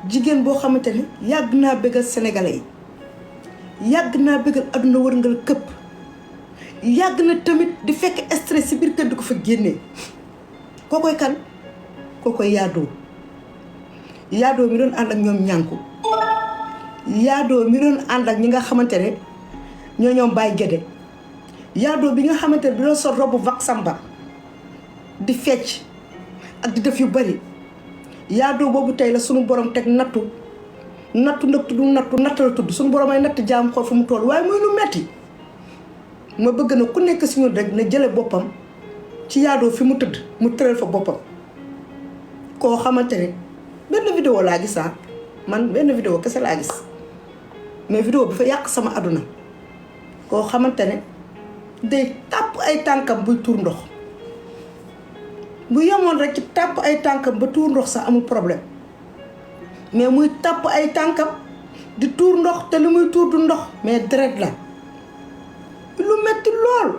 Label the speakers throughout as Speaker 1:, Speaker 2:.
Speaker 1: jigéen boo xamante ne yàgg naa bëggal sénégalais yi yàgg naa bëggal adduna wërngal këpp yàgg na tamit di fekk stress ci biir kër di ko fa génnee kookoy kan kookoy yaadoo mi doon ànd ak ñoom ñànku yaadoo mi doon ànd ak ñi nga xamante ne ñoom Baye Guédé yaadoo bi nga xamante ne bi doon sol robu vaxamba di fecc ak di def yu bari yaadoo boobu tey la sunu borom teg nattu nag tudd natt la tudd sunu borom ay natt jaam xool fu mu toll waaye muy lu metti ma bëgg na ku nekk si ñun rek na jële boppam ci yaadoo fi mu tëdd mu tëral fa boppam koo xamante ne benn vidéo laa gis man benn vidéo kese laa gis mais vidéo bi fa yàq sama àdduna koo xamante ne day tàpp ay tànkam buy tuur ndox bu yemoon rek ci tàpp ay tànkam ba tuur ndox sax amul problème mais muy tàpp ay tànkam di tuur ndox te li muy tuur du ndox mais deret la lu metti lool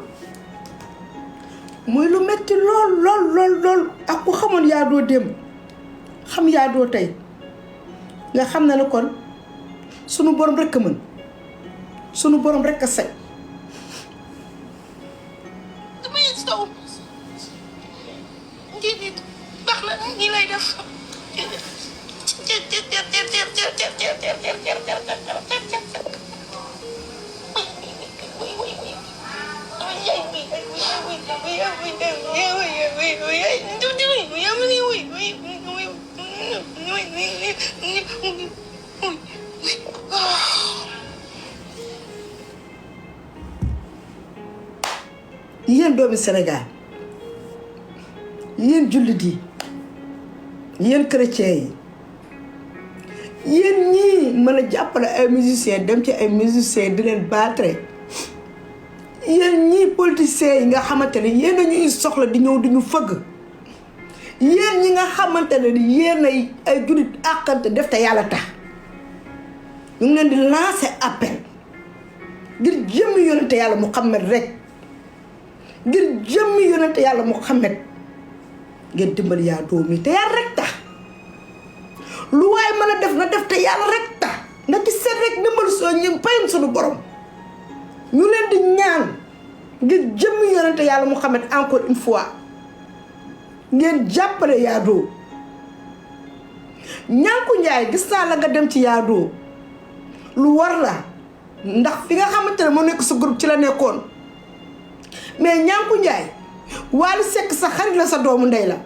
Speaker 1: muy lu metti lool ak ku xamoon yaadoo démb xam yaadoo tey nga xam ne kon sunu borom rekk a mën sunu borom rekk a sañ
Speaker 2: baax na nii lay def
Speaker 1: yéen doomi Sénégal yéen jullit yi yéen chrétien yi yéen ñii mën a jàppale ay musiciens dem ci ay musiciens di leen battre yéen ñii politiciens yi nga xamante ne yéen a ñuy soxla di ñëw di ñu fëgg yéen ñi nga xamante ne yéen ay jullit àqante def te yàlla tax ñu ngi leen di lancer appel ngir jëmmi yonente yàlla Muhammad rek ngir jëmmi yonente yàlla Muhammad ngeen dimbali yaadoo mi te yàlla rek tax lu waaye mën a def na def te yàlla rek tax na ci seet rek dimbali soo ñu payam suñu borom ñu leen di ñaan ngir jëmmi yonente yàlla Muhammad encore une fois ngeen jàppale yaadoo ñànku njaay gis naa la nga dem ci yaadoo lu war la ndax fi nga xamante ne moo nekk sa groupe ci la nekkoon mais ñànku njaay Wally Seck sa xarit la sa doomu ndey la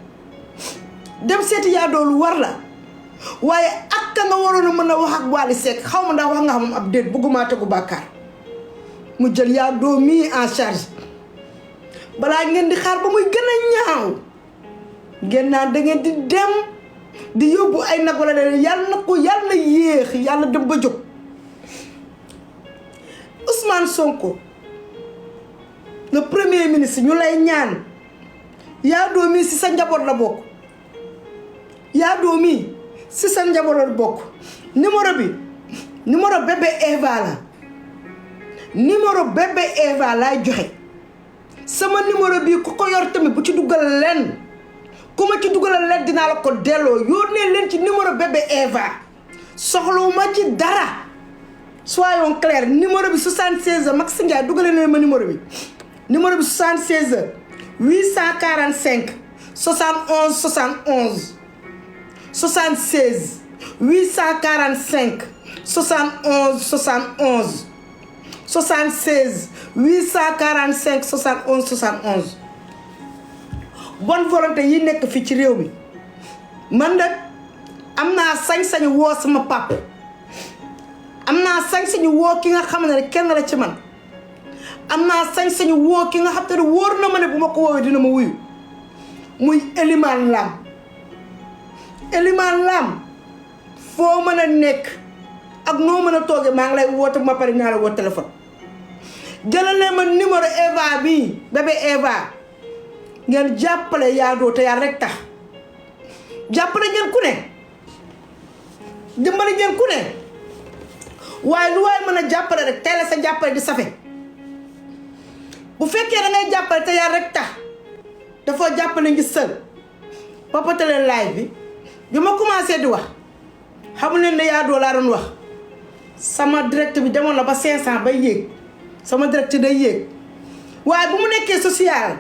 Speaker 1: dem seeti yaadoo lu war la waaye ak ka nga waroon a mën a wax ak Wally Seck xaw ma ndax wax nga xam ab déet bëgguma tegu bàkkaar mu jël yaadoo mii en charge balaa ngeen di xaar ba muy gën a ñaaw ngeen naan da ngeen di dem di yóbbu ay nag wala leen yàlla na ko yàlla yéex yàlla dem ba jóg Ousmane Sonko le premier ministre ñu lay ñaan yaadoo mii si sa njaboot la bokk yaadoo mii si sa njaboot la bokk numéro bébé Eva la numéro bébé Eva laay joxe sama numéro bii ku ko yor tamit bu ci dugal leen ku ma ci dugalal leen dinaa la ko delloo yónnee leen ci numéro bébé Eva soxlawuma ci dara soyons clairs numéro bi 76 Max Ndiaye dugalee leen ma numéro bi 76 845 71 71 76 845 71 71 76 845 71 71 bonne volonté yi nekk fii ci réew mi man nag am naa sañ-sañu woo sama pap am naa sañ-sañu woo ki nga xam ne kenn la ci man am naa sañ-sañu woo ki nga xam te ne wóor na ma ne bu ma ko woowee dina ma wuyu muy Elimane Lam foo mën a nekk ak noo mën a toogee maa ngi lay woote bu ma pare naa la woo téléphone jëlale ma numéro Eva bii bébé Eva ngeen jàppale yaadoo te yàlla rek tax jàppale ngeen ku ne dimbali ngeen ku ne waaye lu waaye mën a jàppale rek tey la sa jàppale di safe bu fekkee da ngay jàppale te yàlla rek tax dafa jàppale ngi sël papote leen live bi ma commencé di wax xamul leen ne yaadoo laa doon wax sama direct bi demoon na ba 500 bay yéeg sama direct day yéeg waaye bu mu nekkee social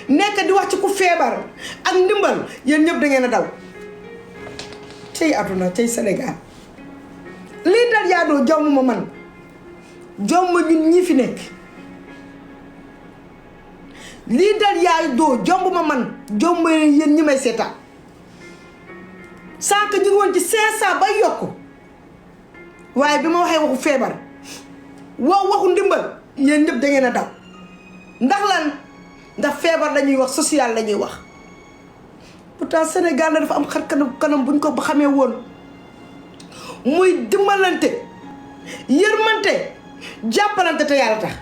Speaker 1: nekk di wax ci ku feebar ak ndimbal yéen ñëpp da ngeen a daw cey àdduna cey Sénégal lii dal yaadoo jomm ma man jomm ñun ñi fi nekk lii dal yaadoo jomm ma man jomm yéen ñi may seetaan sànq ñu ngi woon ci 500 bay yokku waaye bi ma waxee waxu feebar waxu ndimbal yéen ñëpp da ngeen a daw ndax lan ndax feebar lañuy wax social lañuy wax pourtant Sénégal la dafa am xar kanam buñ ko xamee woon muy dimbalante yërmante jàppalante te yàlla tax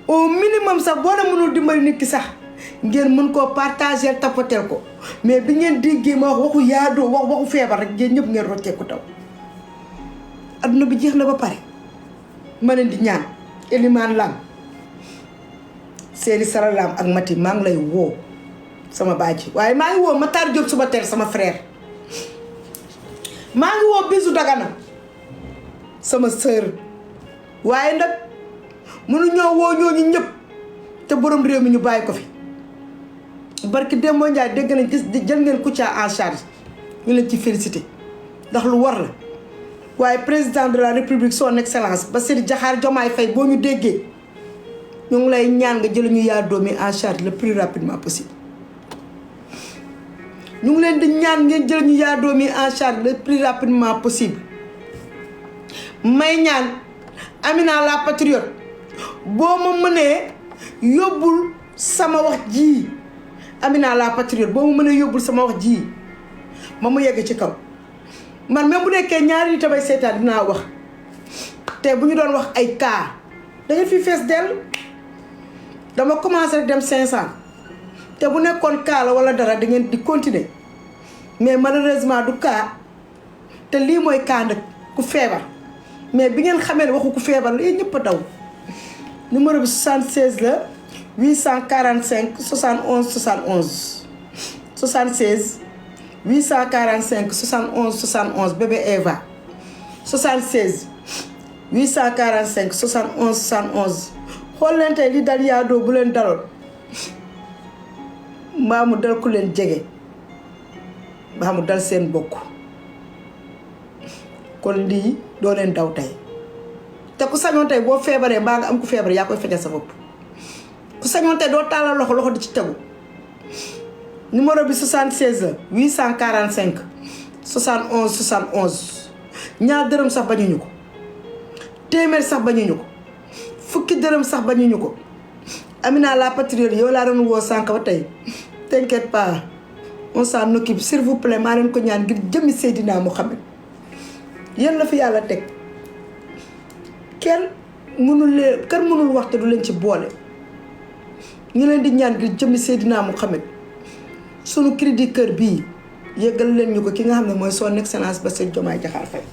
Speaker 1: au minimum sax boo na mënul dimbali nit ki sax ngeen mën koo partager tapoter ko mais bi ngeen déggee ma wax waxu yaadoo waxu feebar rek ngeen ñëpp ngeen rocceeku taw adduna bi jeex na ba pare ma leen di ñaan Elimane Lam Seeni Sara Lam ak Mati maa ngi lay woo sama bàjji waaye maa ngi woo Matar Diop suba teel sama frère maa ngi woo Bisu Dagana sama sœur waaye nag mënuñoo woo ñooñu ñëpp te borom réew mi ñu bàyyi ko fi barki Demba Ndiaye dégg nañ gis jël ngeen Kouthia en charge ñu leen ci félicité ndax lu war la waaye président de la république son excellence Bassirou Diakhar Diomaye Faye boo ñu déggee ñu ngi lay ñaan nga jël ñu yaadoo mi en charge le plus rapidement possible ñu ngi leen di ñaan ngeen jël ñu yaadoo mi en charge le plus rapidement possible may ñaan Amina la patriote boo ma mënee yóbbul sama wax ji Amina la patriote boo ma mënee yóbbul sama wax ji ma mu yegg ci kaw man même bu nekkee ñaari nit tamay seetaan dinaa wax te bu ñu doon wax ay cas da ngeen fi fees dell dama commencé rek dem 500 te bu nekkoon cas la wala dara da ngeen di continuer mais malheureusement du cas te lii mooy cas nag ku feebar mais bi ngeen xamee ne waxu ku feebar la yéen ñëpp a daw numéro bi 76 la 845 71 71 76 845 71 71 bébé Eva 76 845 71 71 xool leen tey li dal yaadoo bu leen daloon mbaa mu dal ku leen jege mbaa mu dal seen bokk kon lii doo leen daw tey te ku sañoon tey boo feebaree mbaa nga am ku feebar yaa koy fajal sa bopp ku sañoon tey doo tàllal loxo di ci tegu numéro bi 76 la 845 71 71 ñaar dërëm sax bañuñu ko téeméer sax bañuñu ko fukki dërëm sax bañuñu ko Amina la patriote yow laa doon woo sànq ba tey t'inquiète pas on s'en occupe s'il vous plaît maa leen ko ñaan ngir jëmmi Seydina Mouhamed yéen la fi yàlla teg kenn mënul wax te du leen ci boole ñu leen di ñaan ngir jëmmi Seydina Mouhamed sunu cri du cœur bii yëggal leen ñu ko ki nga xam ne mooy son excellence Bassirou Diomaye Diakhar Faye